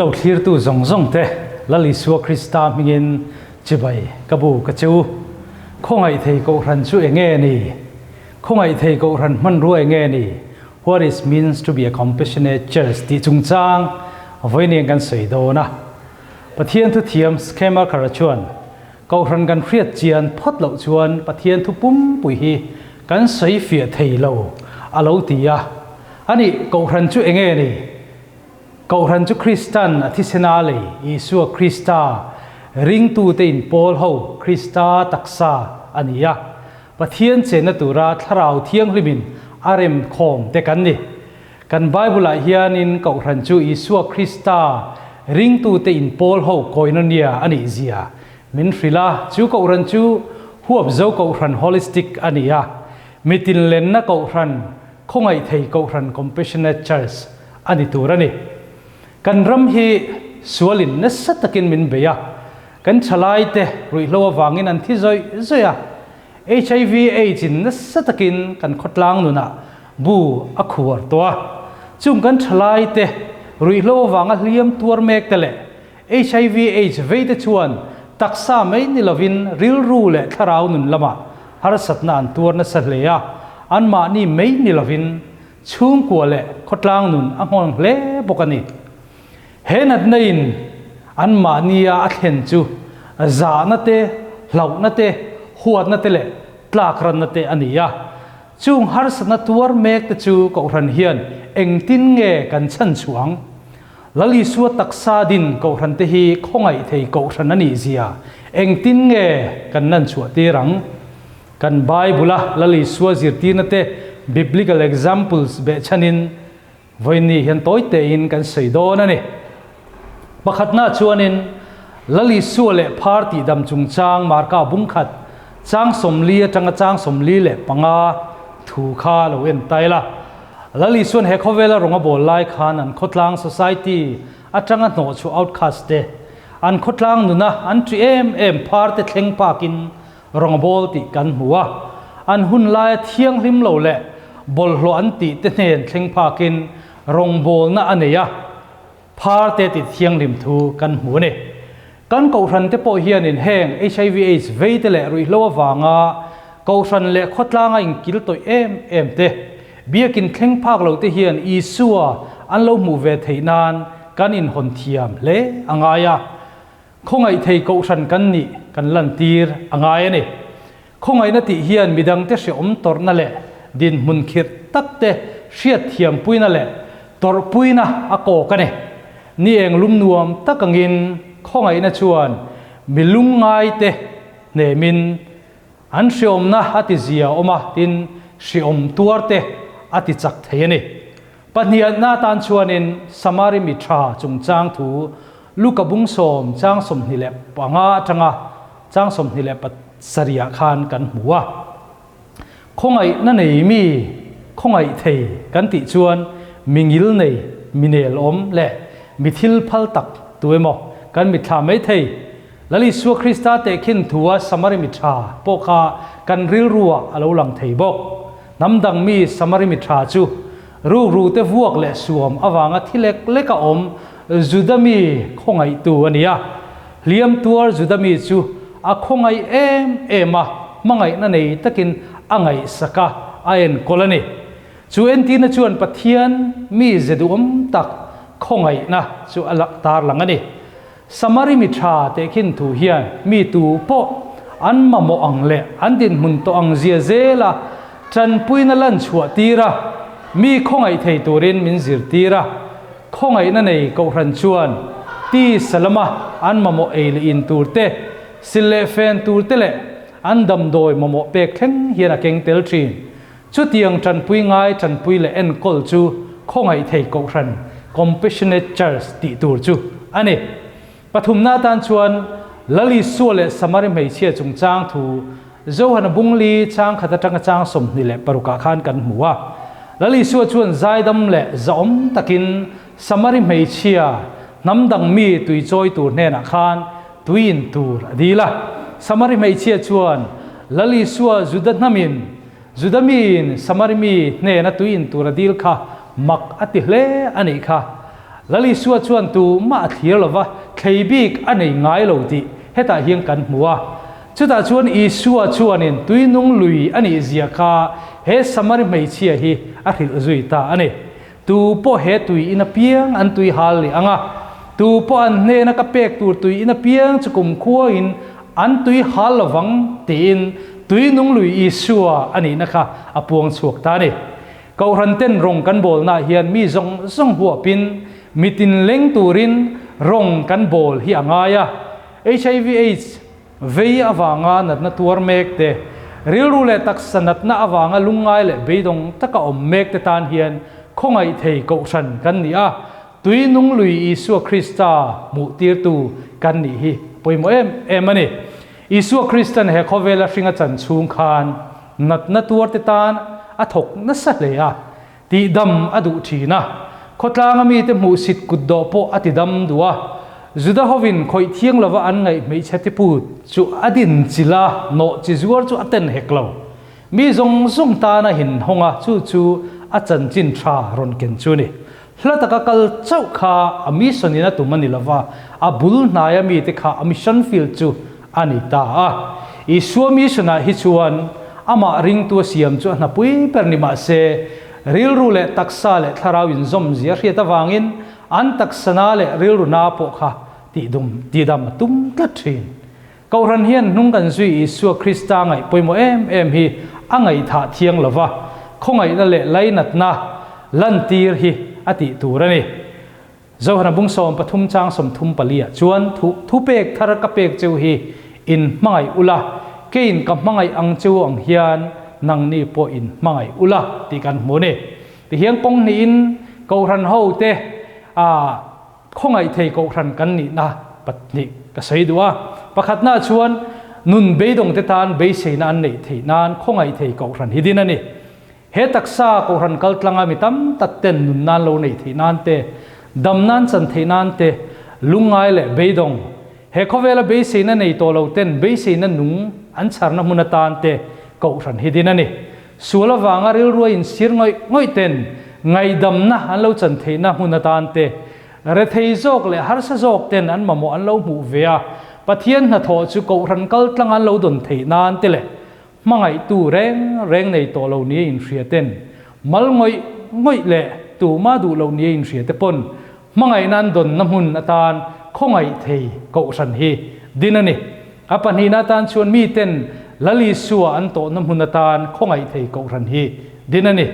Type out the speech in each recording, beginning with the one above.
Min lo thlirtu zawng zawng te Lal Isua Krista hmingin chibai ka bu ka che u. Khawngaih thei Kohhran chu enge ni? Khawngaih thei Kohhran hmanrua enge ni? What is means to be a compassionate church tih chungchang vawiin kan sawi dawn a. Pathian thuthiam Schemacher chuan Kohhran kan hriat chian phawt loh chuan Pathian thu pumpui hi kan sawi fiah thei lo a lo ti a. A nih, Kohhran chu enge ni? Kohhran chu Kristan a thisena lei Isua Krista ringtute inpawl ho Krista taksa a ni a. Pathian chenna tura Thlarau Thianghlimin a rem khawm te kan ni. Kan Bible-ah hianin Kohhran chu Isua Krista ringtute inpawl ho koinonia a nih zia min hrilh a. Chu Kohhran chu huapzo Kohhran holistic a ni a. Mitin lenna Kohhran, khawngaih thei Kohhran compassionate church a ni tur a ni. Kan ram hi sualin nasa takin min bei a, kan thalaite ruihhlo avangin an thi zawih zawih a. Hiv aids in nasa takin kan khawtlang nunah bu a khuar tawh a, chung kan thalai te, ruihhlo avanga hliam tuar mek te leh hiv aids vei te chuan taksa mai ni lovin rilru leh thlarau nun lamah harsatna an tuar nasa hle a, anmahni mai ni lovin chhungkua leh khawtlang nun a nghawng hle bawk a ni. He natna in anmahnia a thlen chu zahna te, hlauhna te, huatna te leh tlakranna te a ni a. Chung harsatna tuar mek te chu Kohhran hian engtin nge kan chhan chhuang? Lal Isua taksa din Kohhran te hi khawngaih thei Kohhran a nih zia engtin nge kan lan chhuah tir ang? Kan Bible-a Lal Isua zirtirna te biblical examples behchhanin Vawiinni hian tawi tein kan sawi dawn a ni. Pakhatna chuanin Lal Isua leh phar tihdam chungchang Marka bungkhat chang 40 atanga chang 45 thu kha lo en ta ila. Lal Isua'n he khawvela rawng a bawl lai khan an khawtlang society atanga hnawhchhuah outcast te, an khawtlang nuna an ṭi em em phar te thleng pakin Rawng a bawl tih kan hmu a, an hun laia thianghlim lo leh bawlhhlawh an tih te hnen thleng phakin rawngbawlna a nei a, phar te ti thianghlim thu kan hmu a ni. Kan Kohhran te pawh hianin heng hiv aids vei te leh ruihhlo avanga Kohhran leh khawtlanga inkil tawih em em te, biakin thleng phak lo te hian Isua an lo hmuh ve theih nan kan inhawn thiam hle a ngai a. Khawngaih thei kohhran kan nih kan lantir a ngai a ni. Khawngaihna tih hian midangte hreawm tawrhna leh dinhmun khirh tak te hriatthiampuina leh tawrhpuina a kawk a ni. Ni eng lum nuam tak angin khawngaihna chuan mi lungngaite hnemin an hreawmna a ti zia awm a, tin hreawm tuarte a ti chak thei a ni. Pahnihatna atan chuanin Samari mi tha chungchang thu Luka bung sawm chang 25 atanga chang 27 ah khan kan hmu a. Khawngaihna nei mi, khawngaih thei kan tih chuan mi ngil nei, mi nel awm leh mi thil phal tak tu emaw kan mitthla mai thei. Lal Isua Krista tehkhin thua Samari mi tha pawh kha kan rilruah a lo lang thei bawk. Hnam dang mi Samari mi tha chu rukru te vuak leh suam avanga thi lek lek a awm Juda mi khawngaihtu a ni a. Hliam tuar Juda mi chu a khawngaih em em a, hmangaihna nei takin a ngaihsak a, a enkawl a ni. Chu entirna chuan Pathian mi ze duhawm tak khawngaihna chu a tarlang a ni. Samari mi tha tehkhin thu hian mi tu pawh an mamawh ang leh an dinhmun tawh ang zia zela tanpuina lan chhuah tir a, mi khawngaih thei turin min zirtir a. Khawngaihna nei Kohhran chuan tisa lama an mamawh ei leh in tur te, sil leh fen tur te leh an damdawi mamawh pek thleng hian a keng tel thin. Chutiang tanpui ngai tanpui leh enkawl chu khawngaih thei Kohhran, Compassionate Church, tih tur chu a ni. Pathumna atan chuan Lal Isua leh Samari hmeichhia chungchang thu Johana Bungli chang khat atanga chang 26 ah khan kan hmu a. Lal Isua chuan zaidam leh zahawm takin Samari hmeichhia hnam dang mi tui chawi tur hnenah khan tui in tur a dil a. Samari hmeichhia chuan Lal Isua Juda hnamin Juda miin Samari mi hnena tui in tur a dil kha mak a ti hle a nih kha. Lal Isua chuan tu mah a thlir lo va, thlei bik a nei ngai lo tih hetah hian kan hmu a. Chutah chuan Isua chuanin tuinung lui a nih zia kha he Samari hmeichhia hi a hrilh zui ta a ni. Tu pawh he tui in apiang an tui hal leh ang a, tu pawh an hnena ka pek tur tui in apiang chu kumkhuain an tui hal lovang tiin tuinung lui Isua a nihna kha a puang chhuak ta a ni. Kohhran ten rawng kan bawlnaah hian mi zawng zawng huapin mitin leng turin rawng kan bawl hi a ngai a. Hiv aids vei avanga natna tuar mek te, rilru leh taksa natna avanga lungngai leh beidawng taka awm mek te tan hian khawngaih thei kohhran kan ni a, tui nung lui Isua Krista hmuh tirtu kan nih hi pawimawh em em a ni. Isua Kristan he khawvela hringa chan chhung khan natna tuar te tan a thawk nasa hle a, Tihdam a duh thin a, khawtlanga mite hmuhsit kut dawh pawh a tidam duh a, Juda hovin khawih thiang lova an ngaih hmeichhe tiput chu a din chilh a, nawh chi zuar chu a ten hek lo. Mi zawng zawng tana hinhawng a, chu chu a chanchin tha rawn ken chu a ni. Hla taka kal chauh kha a mission in a tum a ni lova, a bul hnaia mite kha a mission field chu a ni ta a. Isua mission ah hi chuan amah ringtu a siam chu a hnapui ber ni mah se, rilru leh taksa leh thlarau inzawm zia hriat avangin an taksana leh rilru na pawh kha tihdum tihdam a tum tlat thin. Kohhran hian hnung kan zui Isua Krista ngaih pawimawh em em hi a ngaihthah thiang lova, khawngaihna leh lainatna lantir hi a tih tur a ni. Zohana bung 13 chang 34 ah chuan thu thupek thar ka pek cheu hi in hmangaih ula, keiin ka hmangaih ang cheu ang hian nangni pawh in hmangaih ula tih kan hmu a ni. Tihian kawng hnihin Kohhran ho te a khawngaih thei Kohhran kan nihna pahnih ka sawi duh a. Pakhatna chuan nun beidawng te tan beiseina an neih theih nan khawngaih thei Kohhran hi din a ni. He taksa Kohhran kaltlanga mi tam tak ten nun nan lo neih theih nan te, dam nan chan theih nan te, lungngai leh beidawng, he khawvela beiseina nei tawh lo ten beiseina nung an chharna hmun atan te Kohhran hi din a ni. Sual avanga rilrua insir ngawih ngawih ten ngaihdamna an lo chan theihna hmun atan te, rethei zawk leh harsa zawk ten an mamawh an lo hmuh ve a, Pathian hnathawh chu Kohhran kaltlanga an lo dawn theih nan te leh Hmangaihtu reng reng nei tawh lo nia inhria ten mal ngawih ngawih leh tuma duh loh nia inhria te pawn hmangaihna an dawnna hmun atan khawngaih thei kohhran hi din a ni. A pahnihna atan chuan miten Lal Isua an tawhna hmun atan khawngaih thei kohhran hi din a ni.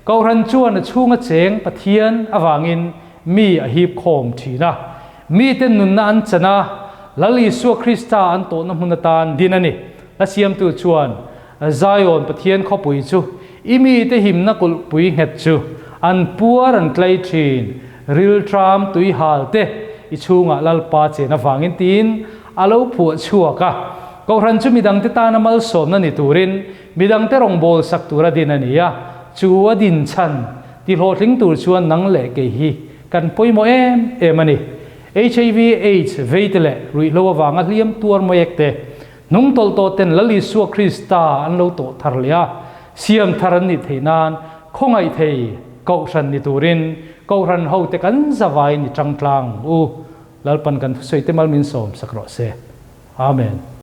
Kohhran chuan a chhunga cheng Pathian avangin mi a hip khawm thin a. Miten nunna an chan a, Lal Isua Krista an tawhna hmun atan din a ni. Hla siamtu chuan, Zion Pathian khawpui chu i mite himna kulhpui nghet chu an puar an tlai thin, rilṭam tui hal te i chhungah Lalpa chen avangin tiin a lo phuah chhuak a. Kohhran chu midangte tana malsawmna ni turin midangte rawngbâwl sak tura din a ni a, chu a din chhan ti hlawhtling tur chuan nang leh kei hi kan pawimawh em em a ni. Hiv, aids veite leh ruihhlo avanga hliam tuar mawek te Hnung tawlh tawh ten Lal Isua Krista an lo tawh thar leh a, siam thar an nih theih nan khawngaih thei Kohhran ni turin Kohhran hote kan zavaiin i tang tlang u. Lalpan kan thusawi te mal min sawm sak rawh se. Amen.